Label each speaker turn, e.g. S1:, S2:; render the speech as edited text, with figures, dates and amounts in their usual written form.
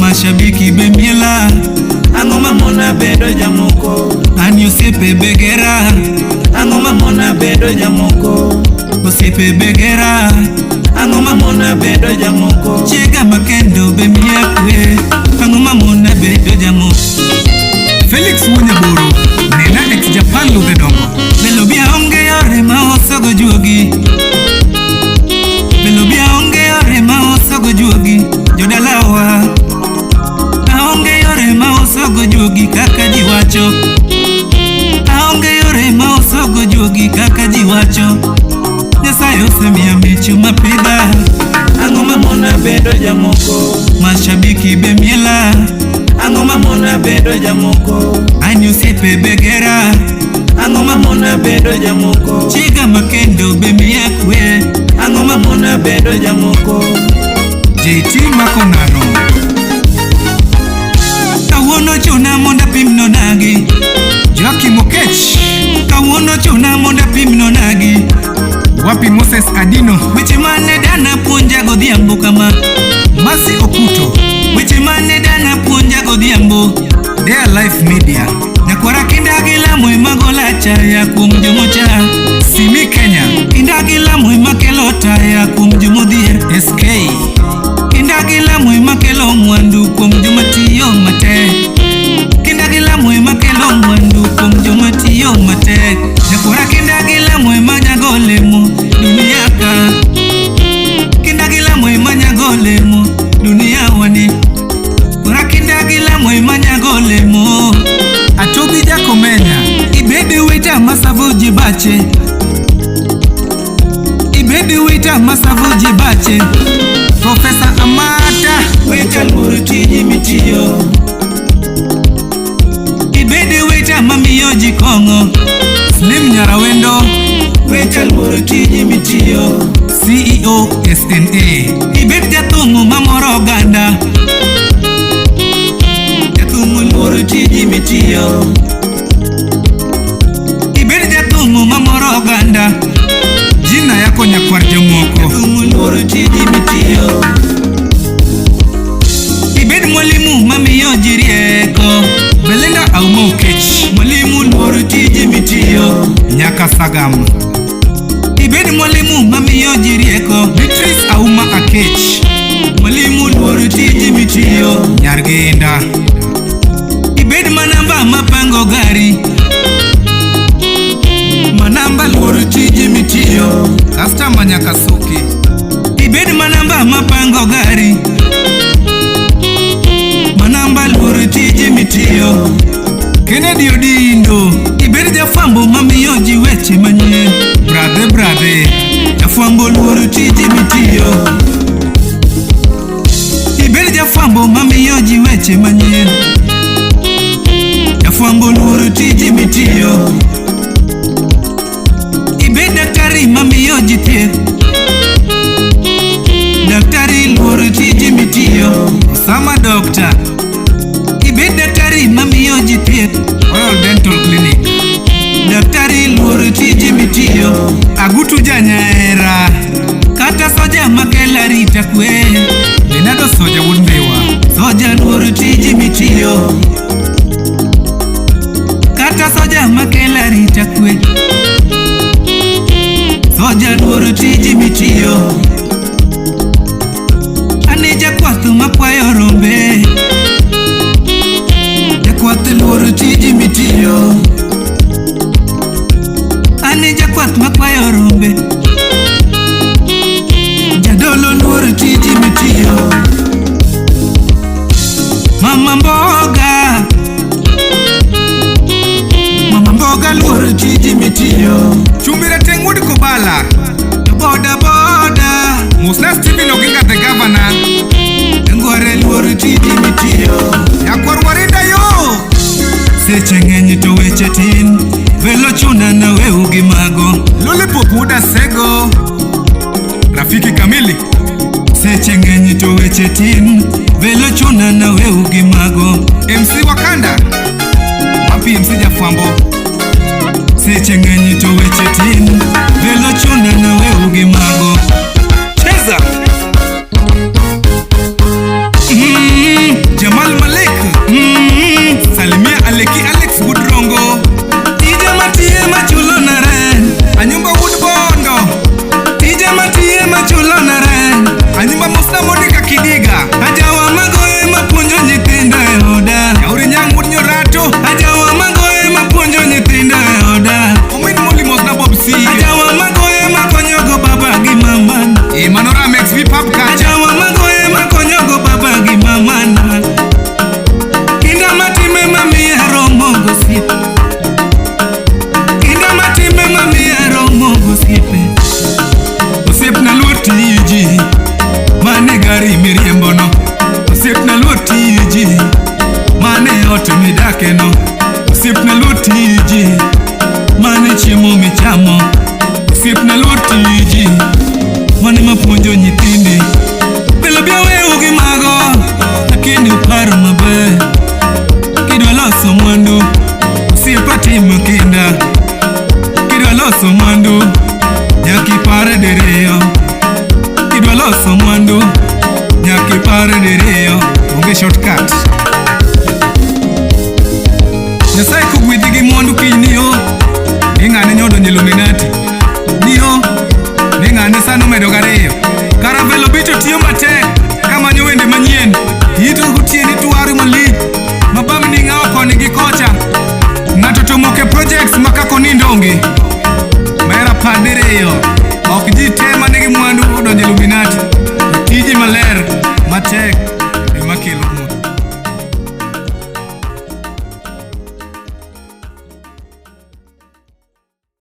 S1: Mashabiki be miela.
S2: Ang'o mamona bedo jamoko?
S1: Ani osiepe be gera.
S2: Ang'o mamona bedo jamoko?
S1: Osiepe be gera.
S2: Ang'o mamona bedo jamoko?
S1: Chiega makendo be miya kwe. Ang'o mamona bedo jamoko?
S3: Felix Wuonyaboro, Nena ex Japan Ludhe Dongo.
S1: Belobia onge yore ma osogo juogi. Belobia onge yore ma osogo juogi. Jodalawa. Aonge yore ma osogo juogi kaka ji wacho. Aonge yore ma osogo juogi kaka ji wacho. Nyasaye osemiya mich mapidha.
S2: Ang'o mamona bedo jamoko?
S1: Mashabiki be miela.
S2: Ang'o mamona bedo jamoko?
S1: Ani osiepe be gera.
S2: Ang'o mamona bedo jamoko?
S1: Chiega makendo be miya kwe.
S2: Ang'o mamona bedo jamoko?
S3: JT Mako Nano.
S1: Kawuono chuna mondo apimno nagi.
S3: Joakim Okech.
S1: Kawuono chuna mondo apimno nagi.
S3: Wapi Moses Adino.
S1: Weche mane dana puonja godhiambo kama.
S3: Masi Okuto.
S1: Weche mane dana puonja godhiambo.
S3: Dear Life Media.
S1: Nyakwara kinda gi lamo ema golo achaya kuom jomocha.
S3: Simi Kenya.
S1: Kinda gi lamo ema kelo taya kuom jomodhier.
S3: SK.
S1: Kinda gi lamo ema kelo mwandu kuom joma tiyo matek. Kinda gi lamo ema kelo mwandu kuom joma tiyo matek. Nyakwara kinda gi lamo ema nyago olemo dunia ka. Kinda gi lamo ema nyago olemo dunia wani. Kora kinda gi lamo ema nyago olemo.
S3: Atobi Jakomenya.
S1: Ibed waiter masavo ji bache. Ibed waiter masavo ji bache.
S3: Profesa Amata.
S2: Waiter luoro tiji mitiyo.
S1: Ibed waiter mamiyo ji kong'o.
S3: Slim Nyarawendo.
S2: Waiter luoro tiji mitiyo.
S3: CEO SNA.
S1: Ibed jathum mamoro oganda. Jathum
S2: Luoro tiji mitiyo.
S1: Ibed jathum mamoro oganda.
S3: Jina yako nyakwar jomoko.
S1: Jathum
S2: Luoro tiji mitiyo.
S1: Ibed mwalimu mamiyo ji rieko.
S3: Belinda Auma Okech.
S1: Mwalimu
S2: Luoro tiji mitiyo.
S3: Nyaka Sagam.
S1: Ibed mwalimu mamiyo ji rieko.
S3: Beatrice Auma Akech.
S1: Mwalimu
S2: Luoro tiji mitiyo.
S3: Nyargenda.
S1: Ibed manamba mapango gari. Manamba
S2: Luoro tiji mitiyo.
S3: Customer Nyakasuki.
S1: Ibed manamba mapango gari. Manamba
S2: Luoro tiji mitiyo.
S3: Kennedy Odindo.
S1: Ibed jafwambo mamiyo ji weche manyien.
S3: Bradhe bradhe.
S1: Jafwambo
S2: Luoro tiji mitiyo.
S1: Ibed jafwambo mamiyo ji weche manyien. Jafwambo
S2: Luoro tiji mitiyo.
S1: Ibed daktari mamiyo ji thieth. Daktari
S2: Luoro tiji mitiyo.
S3: Osama Doctor.
S1: Ibed daktari mamiyo ji thieth.
S3: Royal Dental Clinic.
S1: Daktari
S2: Luoro tiji mitiyo.
S3: Agutu Janyaera.
S1: Kata soja makelo arita kwe.
S3: Lenado Soja wuod Ndhiwa.
S1: Soja
S2: Luoro tiji mitiyo.
S1: Kata soja makelo arita kwe. Soja
S2: Luoro tiji mitiyo.
S1: Ane jakwath makwayo rombe.
S2: Jakwath luoro tiji mitiyo.
S1: Ane jakwath makwayo rombe.
S2: Jadolo luoro tiji mitiyo.
S1: Mama mboga. Mama mboga luoro
S2: Luoro tiji mitiyo.
S3: Chumbi Rateng' wuod Kobala.
S1: Boda boda.
S3: Musa Stephen Oginga the governor.
S1: Ngware
S2: Luoro tiji mitiyo.
S3: Nyakwar Warinda yo.
S1: Seche ng'eny to weche tin. Velo chuna na weu gi mago.
S3: Lollipop wuod Asego. Rafiki kamili.
S1: Seche ng'eny to weche tin. Velo chuna na weu gi mago.
S3: MC Wakanda. Wapi MC Jafwambo.
S1: Seche ng'eny to weche tin. Velo chuna na weu gi mago.
S3: Cheza.
S1: Osiepna luor tiji, mano ema puonjo nyithindi. Pile bi aweu gi mago, lakini uparo maber. Kidwa loso mwandu, osiepa tim kinda. Kidwa loso mwandu, nyaka ipar diriyo. Kidwa loso mwandu, nyaka ipar diriyo. Onge shortcut. Nyasaye kogwedhi gi mwandu kiny niyo, ni ng'ane nyodonjo Illuminati. Niyo, ni ng'ane sani omedo gariyo. Kara Velo Bicho tiyo matek.